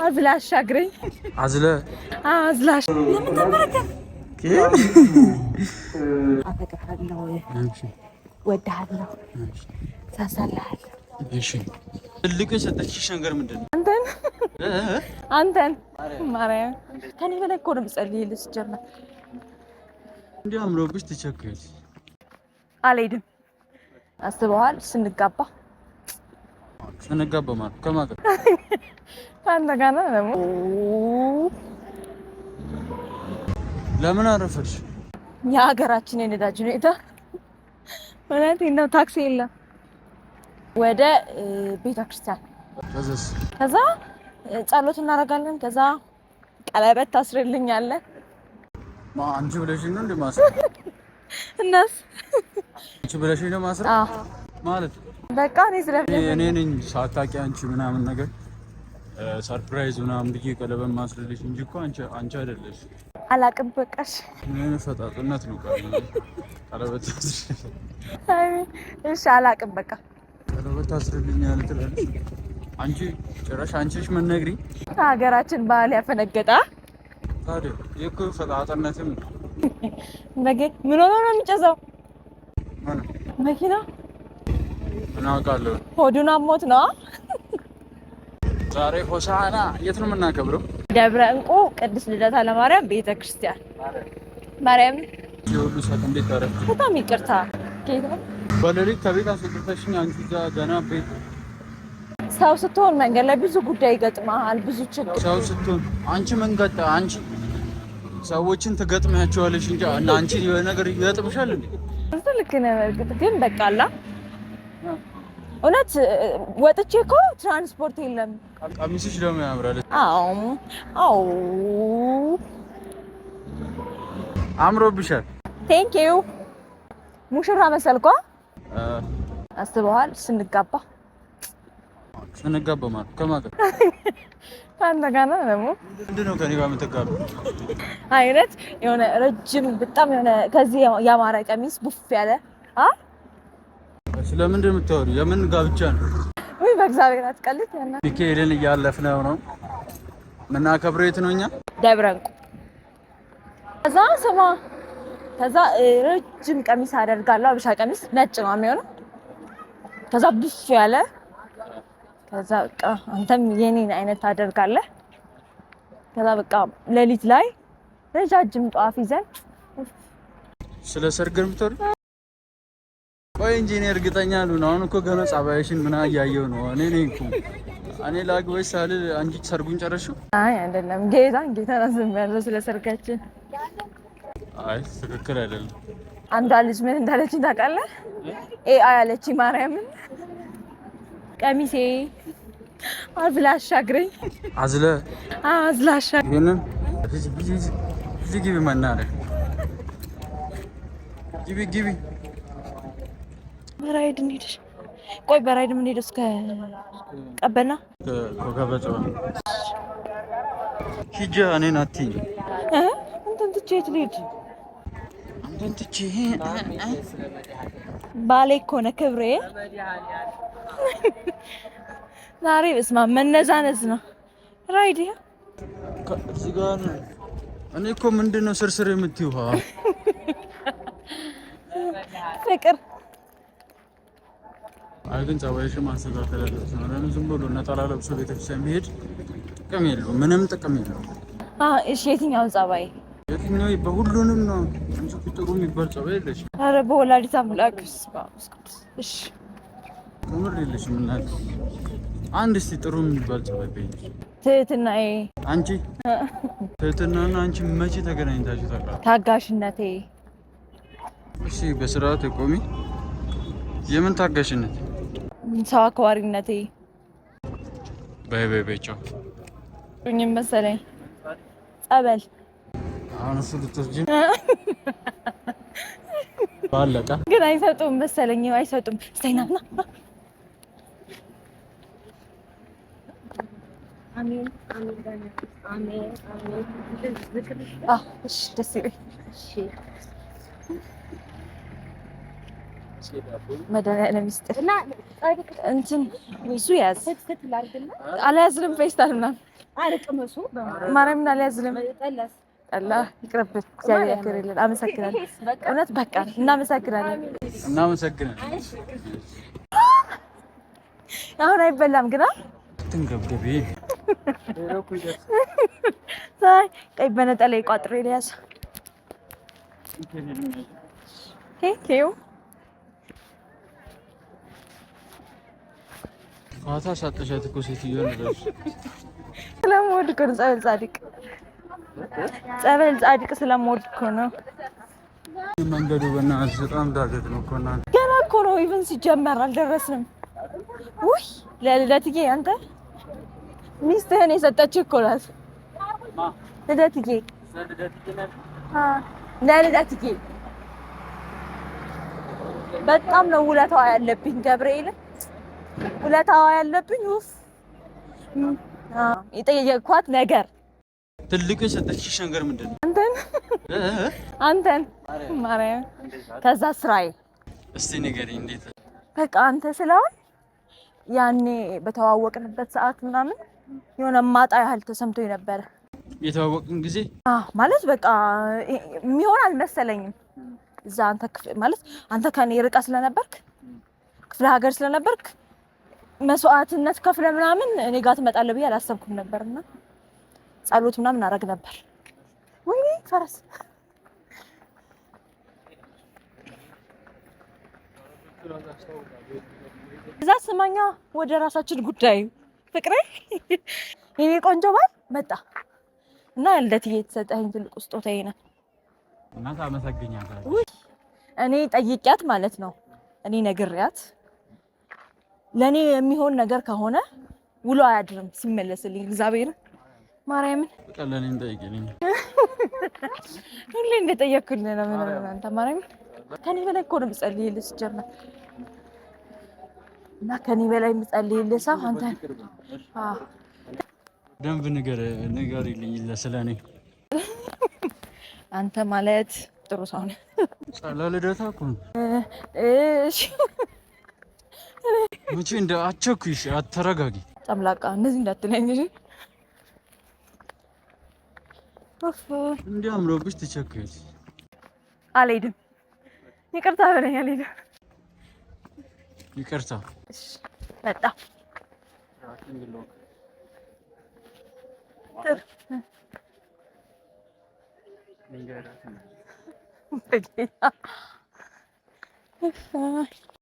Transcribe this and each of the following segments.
አዝላ አሻግረኝ። አዝለ አዝላ ለምን ተንበረከክ? አፈቅርሃለሁ፣ እወድሃለሁ፣ ሳሳልሃለሁ። እሺ ትልቁ የሰጠችሽ ነገር ምንድን ነው? አንተን አንተን ማርያም ከኔ በላይ እኮ ነው የምጸልይልህ። ሲጀመር እንዲህ አምሮብሽ ትቸኩያለሽ። አልሄድም። አስበዋል? ስንጋባ ስንጋባ ማለት ከማን ጋር? ከአንተ ጋር ነው ደግሞ። ለምን አረፈድሽ? የሀገራችን የነዳጅ ሁኔታ እውነቴን ነው። ታክሲ የለም። ወደ ቤተክርስቲያን ከዛ ጸሎት እናደርጋለን። ከዛ ቀለበት ታስርልኛለህ። አንቺ ብለሽኝ ነው እንደ ማስረ እናስ አንቺ ብለሽኝ ነው ማስረ ማለት በቃ እኔ እኔ ነኝ ሳታውቂ አንቺ ምናምን ነገር surprise ምናምን ብዬ ቀለበት ማስረልሽ እንጂ እኮ አንቺ አንቺ አይደለሽ። አላቅም በቃሽ። ምን አይነት ፈጣጥነት ነው? ቀለበት እሺ፣ አላቅም በቃ ቀለበት ታስርልኛለህ ትላለች። አንቺ ጭራሽ አንቺ ነሽ የምትነግሪኝ። ሀገራችን ባህል ያፈነገጠ ታዲያ ይህ እኮ ፈጣጥነትም ነው። ምን ሆኖ ነው የሚጨሰው መኪና? ምን አውቃለሁ። ሆዱን አሞት ነው። ዛሬ ሆሳዕና የት ነው የምናከብረው? ደብረ እንቁ ቅድስት ልደታ ለማርያም ቤተ ክርስቲያን ማርያም። የሁሉ ሰዓት እንዴት ታረፍሽ? በጣም ይቅርታ። ከየት ነው? በሌሊት ከቤት አስወጥተሽኝ አንቺ እዛ ገና ቤት። ሰው ስትሆን መንገድ ላይ ብዙ ጉዳይ ይገጥመሃል፣ ብዙ ችግር። ሰው ስትሆን አንቺ ምን ገጠ አንቺ ሰዎችን ትገጥሚያቸዋለሽ እንጂ እና አንቺ የሆነ ነገር ይገጥምሻል እንዴ? እሱ ልክ ነህ። በእርግጥ ግን በቃላ እውነት ወጥቼ እኮ ትራንስፖርት የለም። ቀሚስሽ ደግሞ ያምራል። አዎ አዎ፣ አምሮብሻል። Thank you። ሙሽራ መሰልኳ። አስበዋል? ስንጋባ ስንጋባ ማለት ከማን ጋር? ከአንተ ጋር ነው ደግሞ። ምንድን ነው ከእኔ ጋር የምትጋባው? አይነት የሆነ ረጅም በጣም የሆነ ከዚህ ያማረ ቀሚስ ቡፍ ያለ አ ስለምንድን ነው የምታወሪው? የምን ጋብቻ ነው? ውይ በእግዚአብሔር አትቀልድ። ያና ሚካኤልን እያለፍነው ነው። የምናከብረው የት ነው እኛ? ደብረ እንቁ። ከዛ ስማ፣ ከዛ ረጅም ቀሚስ አደርጋለሁ። አበሻ ቀሚስ ነጭ ነው የሚሆነው። ከዛ ቡፍ ያለ ከዛ በቃ አንተም የኔን አይነት ታደርጋለህ። ከዛ በቃ ሌሊት ላይ ረጃጅም ጧፍ ይዘን። ስለ ሰርግ ነው የምታወሪው? ቆይ እንጂ እኔ እርግጠኛ አልሆን። አሁን እኮ ገና ጸባይሽን ምና እያየሁ ነው። እኔ ነኝ እኮ እኔ ላግባሽ ሳልል አንቺ ሰርጉን ጨረስሽው? አይ አይደለም፣ ጌታን ጌታን ዝም ያለው ስለ ሰርጋችን። አይ ትክክል አይደለም። አንዷ ልጅ ምን እንዳለችኝ ታውቃለህ? AI አለችኝ ማርያምን፣ ቀሚሴ አዝላ አሻግረኝ። አዝለ አዝላ አሻግረኝ። ይሄንን እዚህ ግቢ፣ መናኸሪያ ግቢ ግቢ። በራይድ እንሂድ። ቆይ በራይድ የምንሄደው እስከ ቀበና ኮከበ ጽባህ ሂጂ። እኔን አትይኝ። እንትን ትቼ የት ልሂድ? አንተን ትቼ ባሌ እኮ ነህ ክብሬ። ዛሬ በስመ አብ መነዛነዝ ነው። ራይድ እዚህ ጋር እኔ እኮ ምንድን ነው ስርስር የምትይው? ፍቅር። አይ ግን ጸባይሽን ማስተካከል ያለብሽ ነው። ለምን ዝም ብሎ ነጠላ ለብሶ ቤተክርስቲያን ቢሄድ ጥቅም የለውም፣ ምንም ጥቅም የለውም። እሺ የትኛውን ጸባይ? የትኛው? በሁሉንም ነው። አንቺ እኮ ጥሩ የሚባል ጸባይ የለሽም። ኧረ በወላዲተ አምላክ። እሺ ከምር የለሽም። እናቴ አንድ እስቲ ጥሩ የሚባል ጸባይ በይ። ትህትናዬ። አንቺ ትህትናና አንቺ መቼ ተገናኝታችሁ ታውቃለህ? ታጋሽነቴ። እሺ በስርዓት ቆሚ። የምን ታጋሽነት? ሰው አክባሪነቴ። በይ በይ በይ ቻው። ኙም መሰለኝ ጸበል። አሁን እሱ ልትወስጂ ባለቀ። ግን አይሰጡም መሰለኝ፣ አይሰጡም። እስኪ ና ና። እሺ ደስ ይበል። መድኃኒዓለም ይስጥህ። እንትን እሱ ያዝ አልያዝንም፣ ፌስታል ምናምን ማርያምን አልያዝንም። ጠላ ይቅርብን። እግዚአብሔር ያክብርልን። አመሰግናለሁ። እውነት በቃ እናመሰግናለን፣ እናመሰግናለን። አሁን አይበላም ግና ትንገብገቢ ቀይ በነጠላ ቋጥሬ ልያዝ። Thank you። ፋታ ሳጠሻት እኮ ሴትዮዋን እራሱ ስለምወድ እኮ ነው። ጸበል ጻድቅ ጸበል ጻድቅ ስለምወድ እኮ ነው። መንገዱ በእናትሽ በጣም ዳገት ነው እኮ እናንተ። ገና እኮ ነው even ሲጀመር አልደረስንም። ውይ ለልደትዬ አንተ ሚስትህን የሰጠችህ እኮ ናት። ልደትዬ ለልደትዬ በጣም ነው ውለታዋ ያለብኝ፣ ገብርኤል ውለታዋ ያለብኝ። ውፍ የጠየኳት ነገር ትልቁ የሰጠችሽ ነገር ምንድን ነው? አንተን አንተን ማርያም። ከዛ ስራዬ እስቲ ንገሪኝ እንዴት? በቃ አንተ ስለሆን ያኔ በተዋወቅንበት ሰዓት ምናምን የሆነ ማጣ ያህል ተሰምቶ ነበረ። የተዋወቅን ጊዜ ማለት በቃ የሚሆን አልመሰለኝም። እዛ አንተ ማለት አንተ ከኔ ርቀህ ስለነበርክ ክፍለ ሀገር ስለነበርክ መስዋዕትነት ከፍለ ምናምን እኔ ጋር ትመጣለህ ብዬ አላሰብኩም ነበርና ጸሎት ምናምን አደርግ ነበር። ወይኔ ፈረስ እዛ ስማኛ፣ ወደ ራሳችን ጉዳይ ፍቅሬ፣ የኔ ቆንጆ ባል መጣ እና ልደትዬ የተሰጠኸኝ ትልቁ ስጦታዬ ነው። እና ታመሰግኛለህ። እኔ ጠይቂያት ማለት ነው። እኔ ነግሬያት ለእኔ የሚሆን ነገር ከሆነ ውሎ አያድርም ሲመለስልኝ። እግዚአብሔር ማርያምን በቃ ለእኔም ጠይቂልኝ። ሁሌ እንደጠየቅኩልህ ነው። ምን አንተ ማርያምን ከኔ በላይ እኮ ነው የምጸልይልህ ሲጀመር እና ከኔ በላይ የምጸልይልህ ሰው አንተ። ደንብ ንገሪልኝ ስለ እኔ። አንተ ማለት ጥሩ ሰው ነህ። ለልደታ እኮ ነው። እሺ መቼ እንደ አቸኩሽ፣ አተረጋጊ። ጨምላቃ እንደዚህ እንዳትለኝ እሺ። እንዲህ አምሮብሽ ትቸኩያለሽ። አልሄድም፣ ይቅርታ በለኝ። አልሄድም። ይቅርታ። እሺ መጣ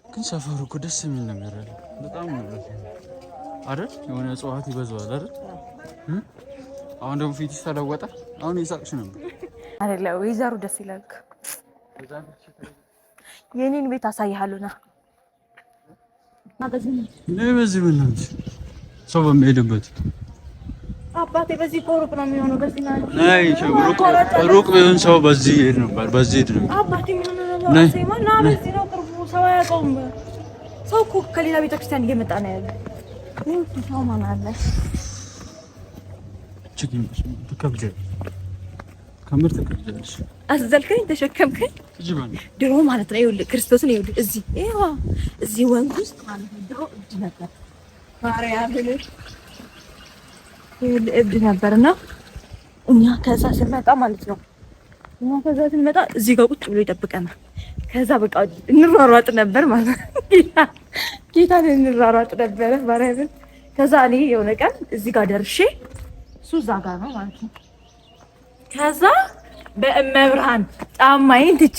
ግን ሰፈሩ እኮ ደስ የሚል ነገር አለ። በጣም ነው አይደል? የሆነ እጽዋት ይበዛዋል አይደል? አሁን ደግሞ ፊትሽ ተለወጠ። አሁን የሳቅሽ ነበር አይደለ? ወይዘሩ ደስ ይላል። የኔን ቤት አሳይሃለሁ። ና በዚህ በእናትሽ ሰው በሚሄድበት አባቴ በዚህ እኮ ሩቅ ነው የሚሆነው። በዚህ ሩቅ ቢሆን ሰው በዚህ ይሄድ ነበር። በዚህ ይሄድ ነበር። አባቴ ምን ሆነ ነው? በዚህ ነው ቅርቡ። ሰው አያውቀውም። ሰው እኮ ከሌላ ቤተክርስቲያን እየመጣ ነው ያለ። ሰው ማን አለ? ከምር ትከብጃለሽ። አዘልከኝ፣ ተሸከምከኝ። ድሮ ማለት ነው ይኸውልህ፣ ክርስቶስን ይኸውልህ፣ እዚህ ይኸው እዚህ ወንዝ ውስጥ ማለት ነው ድሮ እብድ ነበር። ማርያምን ይኸውልህ እብድ ነበርና እኛ ከዛ ስንመጣ ማለት ነው እኛ ከዛ ስንመጣ እዚህ ጋር ቁጭ ብሎ ይጠብቀናል። ከዛ በቃ እንሯሯጥ ነበር ማለት ነው። ጌታን እንሯሯጥ ነበረ ማርያምን። ከዛ እኔ የሆነ ቀን እዚህ ጋር ደርሼ እሱ እዛ ጋር ነው ማለት ነው። ከዛ በእመብርሃን ጫማዬን ትቼ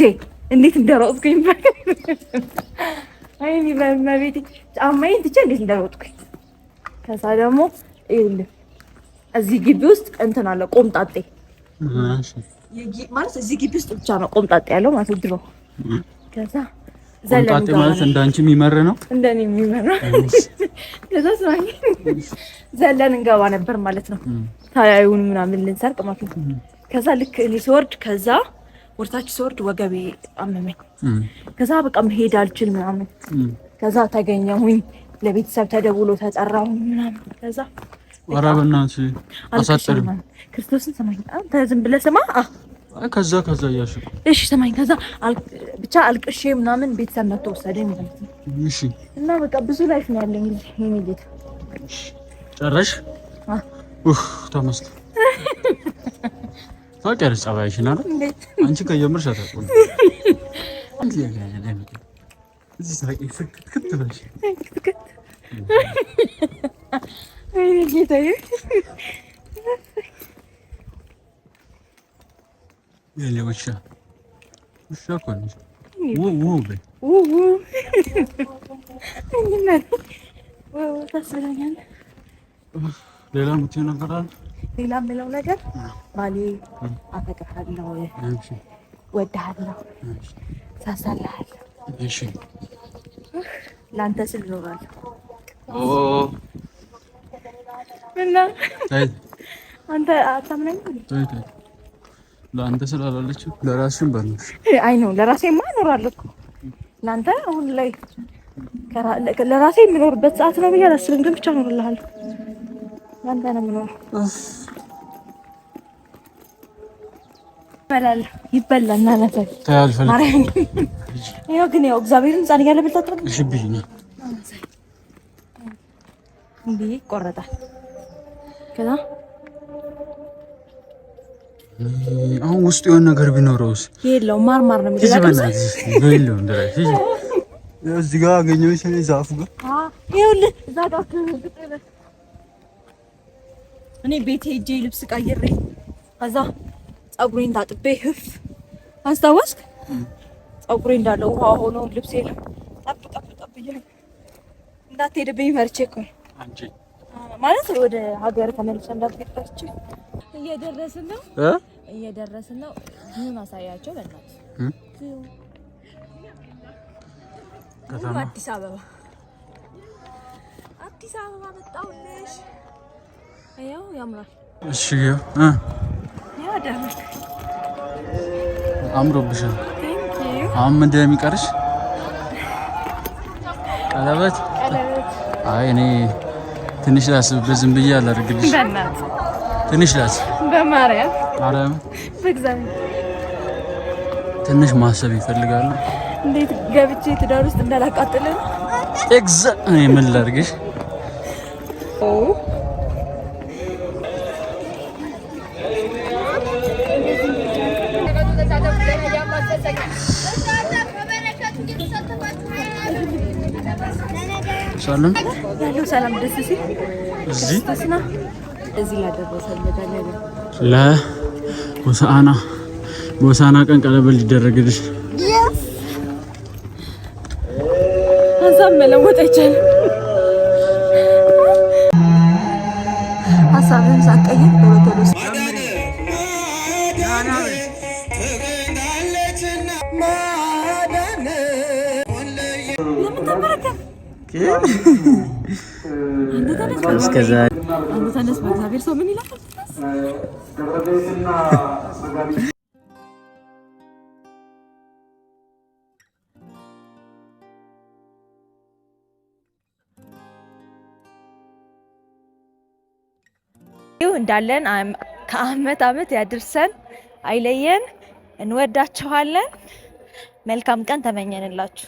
እንዴት እንደሮጥኩኝ፣ አይኒ በእመቤቴ ጫማዬን ትቼ እንዴት እንደሮጥኩኝ። ከዛ ደግሞ ይኸውልህ እዚህ ግቢ ውስጥ እንትን አለ ቆምጣጤ ማለት እዚህ ግቢ ውስጥ ብቻ ነው ቆምጣጤ ያለው ማለት ድሮ። ከዛ ቆምጣጤ ማለት እንዳንቺ የሚመር ነው፣ እንደኔ የሚመር ነው። ከዛ ስማኝ ዘለን እንገባ ነበር ማለት ነው፣ ታያዩን ምናምን ልንሰርቅ ማለት ነው። ከዛ ልክ እኔ ስወርድ ከዛ ወርታች ስወርድ ወገቤ አመመኝ። ከዛ በቃ መሄድ አልችል ምናምን። ከዛ ተገኘሁኝ፣ ለቤተሰብ ተደውሎ ተጠራሁኝ ምናምን። ከዛ ኧረ በእናትሽ አሳጥሪው ክርስቶስን ስማኝ፣ አንተ ዝም ብለህ ስማ። አይ ከዛ ከዛ እያልሽ እኮ። እሺ ሰማኝ። ከዛ ብቻ አልቅሼ ምናምን ቤተሰብ መጥቶ ወሰደኝ ማለት ነው። እሺ። እና በቃ ብዙ life ነው ያለኝ እዚህ የኔ ጌታ። ጨረሽ? ኡፍ ተመስገን። ታውቂያለሽ ጸባይሽን አይደል? አንቺ ከጀመርሽ አታውቅም። እዚህ ሳቂ ስክት ብለሽ ወይኔ ጌታዬ። የኔ ውሻ ውሻ እኮ ነሽ። ው በይ። ው ታስብለኛለህ። ሌላ የምትይው ነገር አለ? ሌላ የምለው ነገር ባሌ አፈቅርሃለሁ፣ እወድሃለሁ፣ ሳሳልሃለሁ። እሺ። ለአንተ ስል እኖራለሁ። እና አንተ አታምነኝም? ለአንተ ስላላለችው ለራስሽም በኖርሽ። አይ ነው ለራሴማ እኖራለሁ እኮ። ለአንተ አሁን ላይ ለራሴ የምኖርበት ሰዓት ነው ብዬ አላስብም፣ ግን ብቻ እኖርልሃለሁ። ለአንተ ነው የምኖረው። ይበላል ይበላል። ና ማርያም ያው ግን ያው እግዚአብሔርን ሕፃን እያለ በልታ እሺ ብይ ነው እንዲህ ይቆረጣል። ከዛ አሁን ውስጡ የሆነ ነገር ቢኖረውስ? የለውም፣ ማርማር ነው የሚለው። እዚህ ጋር አገኘሁሽ እኔ ዛፉ ጋር። ይኸውልህ እዛ ጋር እኔ ቤት ሄጄ ልብስ ቀይሬ ከዛ ፀጉሬን ታጥቤ ህፍ አስታወስክ? ፀጉሬ እንዳለ ውሃ ሆኖ ልብሴ ጠብ ጠብ ጠብ እያለ እንዳትሄድብኝ ፈርቼ እኮ ነው። ማለት ወደ ሀገር ተመልሰ እንዳትሄድ ፈርቼ። እየደረስን ነው እየደረስን ነው። ምን አሳያቸው በእናትህ። አዲስ አበባ አዲስ አበባ መጣሁልሽ። ያው ያምራል። እሺ ያው አምሮብሻል። አሁን ምንድን ነው የሚቀርሽ? ቀለበት። አይ እኔ ትንሽ ላስብበት፣ ዝም ብዬ አላደርግልሽ። ትንሽ ላስብ፣ በማርያም ማርያም፣ በእግዚአብሔር ትንሽ ማሰብ ይፈልጋሉ። እንዴት ገብቼ ትዳር ውስጥ እንዳላቃጥልን። እኔ ምን ላድርግሽ? ሰላም ያለው ሰላም ደስ ሲል እዚህ እዚህ ለሆሳዕና በሆሳዕና ቀን ቀለበት ሊደረግልሽ ሀሳብ መለወጥ አይቻልም። ሀሳብህን ሳትቀይር ቶሎ ቶሎ ተነስ በእግዚአብሔር ሰው ምን ይላል? እንዳለን ከአመት አመት ያድርሰን፣ አይለየን። እንወዳችኋለን። መልካም ቀን ተመኘንላችሁ።